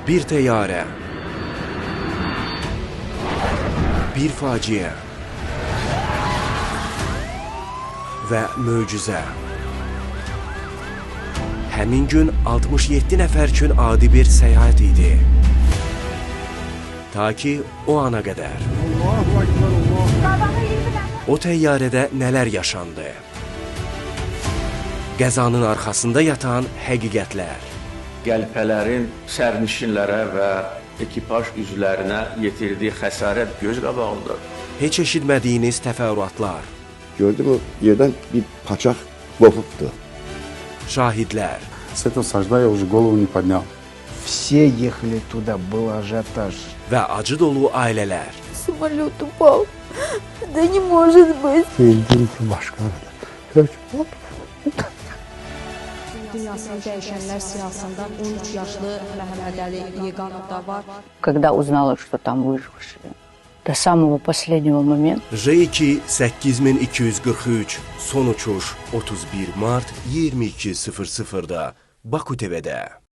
Bir təyyarə. Bir faciə. Və möcüzə. Həmin gün 67 nəfər üçün adi bir səyahət idi. Ta ki o ana qədər. O təyyarədə nələr yaşandı? Qəzanın arxasında yatan həqiqətlər. Qəlpələrin sərnişinlərə və ekipaj üzvlərinə yetirdiyi xəsarət göz qabağındadır. Heç eşitmədiyiniz təfərrüatlar, Gördüm o yerden bir paçak kopuptu. Şahidlər, С этого сажда я уже голову не поднял. Все ехали туда, был ажиотаж. Və acı dolu ailələr. Самолет упал. Да не может быть. Bildim ki, başqa bir. Hop. Dünyasını dəyişənlər siyahısında 13 yaşlı Məhəmmədəli Yeganov da var. Когда узнала, что там выжившие, до самого последнего момента J2 8243 son uçuş 31 mart 22:00-da Baku TV-də.